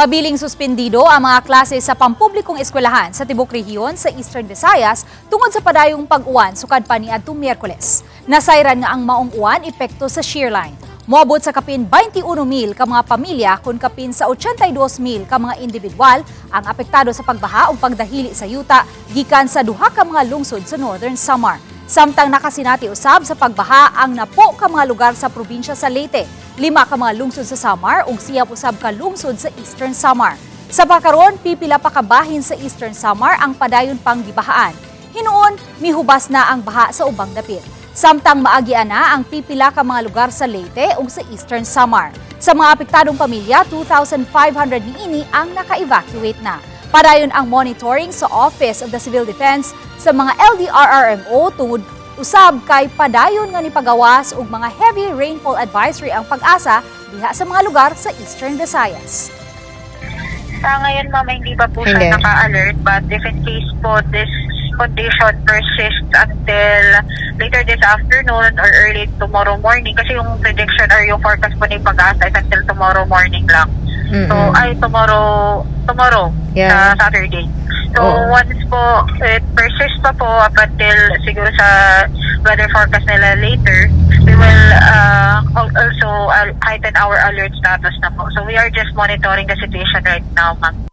Pabiling suspendido ang mga klase sa pampublikong eskwelahan sa tibok rehiyon sa Eastern Visayas tungod sa padayong pag-uwan sukad pa niadtong Miyerkules. Nasayran nga ang maong uwan epekto sa shear line. Moabot sa kapin 21 mil ka mga pamilya kun kapin sa 82 mil ka mga individual ang apektado sa pagbaha o pagdahili sa yuta gikan sa duha ka mga lungsod sa Northern Samar. Samtang nakasinati usab sa pagbaha ang napo ka mga lugar sa probinsya sa Leyte, lima ka mga lungsod sa Samar ug 9 usab ka lungsod sa Eastern Samar. Sa pakaron, pipila pa ka bahin sa Eastern Samar ang padayon pang gibahaan. Hinuon, mihubas na ang baha sa ubang dapit. Samtang maagian na ang pipila ka mga lugar sa Leyte ug sa Eastern Samar. Sa mga apektadong pamilya, 2,500 niini ang naka-evacuate na. Padayon ang monitoring sa Office of the Civil Defense sa mga LDRRMO tungod usab kay padayon nga nipagawas og mga heavy rainfall advisory ang PAGASA diha sa mga lugar sa Eastern Visayas. Sa ngayon, ma'am, hindi pa po siya Hindi. Naka-alert. But if in case po this condition persists until later this afternoon or early tomorrow morning, kasi yung prediction or yung forecast po ni PAGASA is until tomorrow morning lang. So, ay, tomorrow, sa Saturday. So, Oo. Once po, it persists pa po up until siguro sa weather forecast nila later, we will also heighten our alert status na po. So, we are just monitoring the situation right now, ma'am.